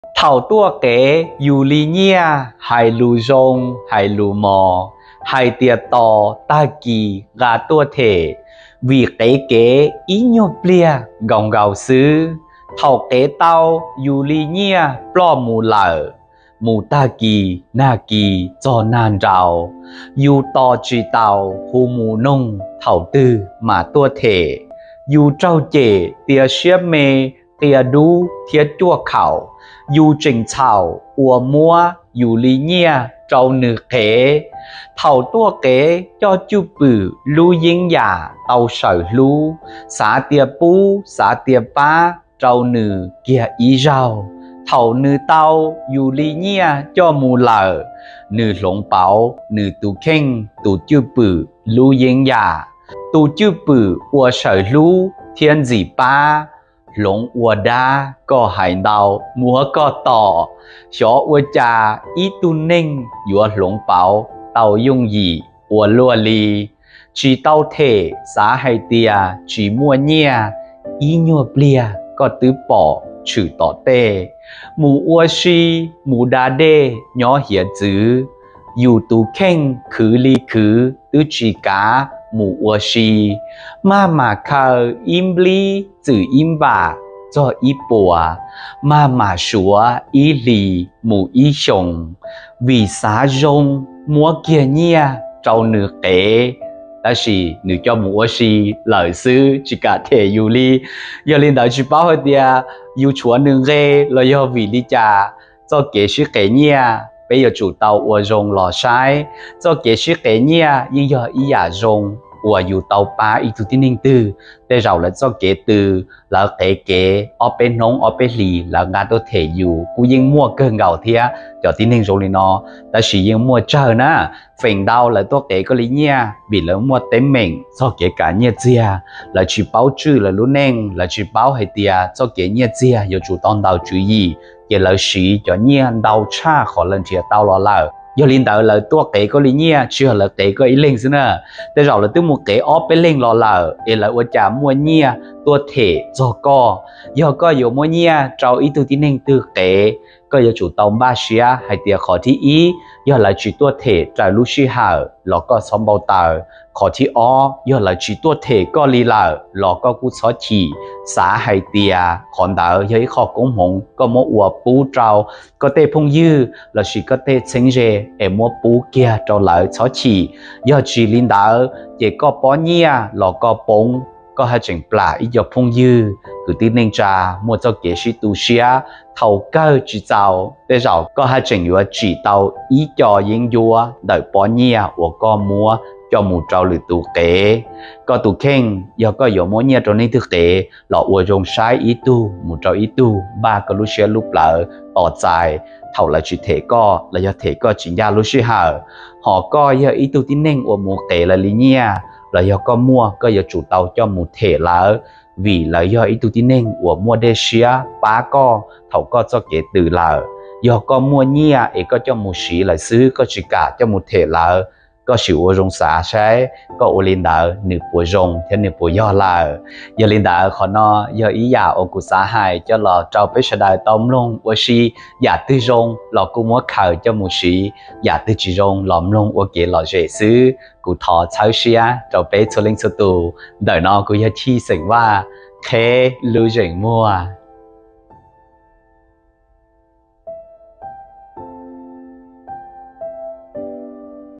Thaum tuaj qev yus li nyiaj, hais lus zoo hais lus mos, hais tias tos tag kis nqa tuaj them, vim qev kev ib nyuag pliag nkaus nkaus xwb. Thaum qev tau yus li nyiaj ploj mus lawm, mus tag kis nag kis txog nag nraud, yus tos tsis taus hu mus noog thaum twg mam tuaj them. Yus raug cem tias siab me, qia dub thiab cuaj khaum. Yus tseem txhaum uas muab yus li nyiaj rau nws qev. Thaum tuaj qev coj cwj pwm lub yeeb yam tau sawm hlub, xav tias pub xav tias pab rau nws kiag ib zaug. Thaum nws tau yus li nyiaj coj mus lawm, nws hloov pauv nws tus kheej tus cwj pwm lub yeeb yam. Tus cwj pwm uas sawm hlub thiab ntxim pab, hloov ua dab koj hais ntau muab koj tom. Xyov ua cas ib tug neeg yuav hloov pauv tau yooj yim ua luaj li. Tsis tau them xav hais tias tsis muaj nyiaj, ib nyuag pliag koj twb pom tshwm tom tej. Mus ua si, mus da dej nyob hiav txwv, yus tus kheej khwv li khwv twb tsis kav mus ua si. Maj mam khaws ib nplib txwm ib npam txog ib puas, maj mam suav ib hlis mus ib xyoos, vim xav zoo muab kiag nyiaj rau nws qev, tab sis nws coj mus ua si lawm xwb tsis kam them yus li. Yog li ntawd tsis paub hais tias yus tshuav nws nqe los yog vim li cas. Txoj kev sib qev nyiaj peb yuav tsum tau ua zoo los saib. Txoj kev sib qev nyiaj yeej yog ib yam zoo uas yus tau pab ib tug tib neeg twg. Tej zaum lawv txoj kev tw, lawv qev kev ob peb hnub ob peb hlis lawv nqa tuaj them yus kuj yeej muaj kawg nkaus thiab cov tib neeg zoo li no. Tab sis yeej muaj tsawg na, feem ntau lawv tuaj qev koj li nyiaj vim lawv muaj teeb meem txog kev kav nyiaj txiag, lawv tsis paub tswj lawv lub neej, lawv tsis paub hais tias txoj kev nyiaj txiag yuav tsum tau ntaus tswv yim, ces lawv siv cov nyiaj ntau tshaj qhov lawv nrhiav tau los lawm. Yog li ntawd lawv tuaj qev koj li nyiaj tsis yog lawv qev koj ib leeg xwb na, tej zaum lawv twb mus qev ob peb leeg los lawm es lawv ua cas muaj nyiaj tuaj them txog koj. Yog koj yuav muab nyiaj rau ib tug tib neeg twg qev, koj yuav tsum tau npaj siab hais tias qhov thib ib, yog lawv tsis tuaj them raws lub sij hawm los koj txhob npau taws. Qhov thib ob, yog lawv tsis tuaj them koj li lawm los koj kuj txhob chim, xav hais tias qhov ntawd yog ib qho koob hmoov koj muab ua pub rau koj tej phooj ywg lossis koj tej txheeb ze es muab pub kiag rau lawv txhob chim. Yog tsis li ntawd ces koj pob nyiaj los koj poob, koj haj tseem plam ib co phooj ywg kwv tij neej tsa muaj txoj kev sib tu siab. Thaum kawg tsis txaus tej zaum koj haj tseem yuav tsim tau ib co yeeb ncuab ntawm pob nyiaj uas koj muab coj mus rau lwm tus qev. Koj tus kheej, yog koj yuav muab nyiaj rau neeg twg qev los ua zoo saib ib tug mus rau ib tug, npaj koj lub siab lub plawv tos txais thaum lawv tsis them koj los yog them koj tsis ncaj lub sij hawm. Hos koj yog ib tug tib neeg uas mus qev lawv li nyiaj los yog koj muaj, koj yuav tsum tau coj mus them lawv, vim lawv yog ib tug tib neeg uas muaj dej siab pab koj thaum koj txoj kev tws lawm. Yog koj muaj nyiaj es koj coj mus siv lawm xwb, koj tsis kam coj mus them lawv, koj sim ua zoo xav saib koj ua li ntawd nws puas zoo thiab nws puas yog lawm. Yog li ntawd qhov no yog ib yam uas kuv xav hais coj los rau peb sawv daws tau mloog ua si, yam twg zoo los kuj muab khaws coj mus siv, yam twg tsis zoo los mloog ua kev lom zem xwb. Kuv thov txhawb siab rau peb txhua leej txhua tus. Ntawm no kuv yog Chij xeem Vaj, qheb lub zeem muag.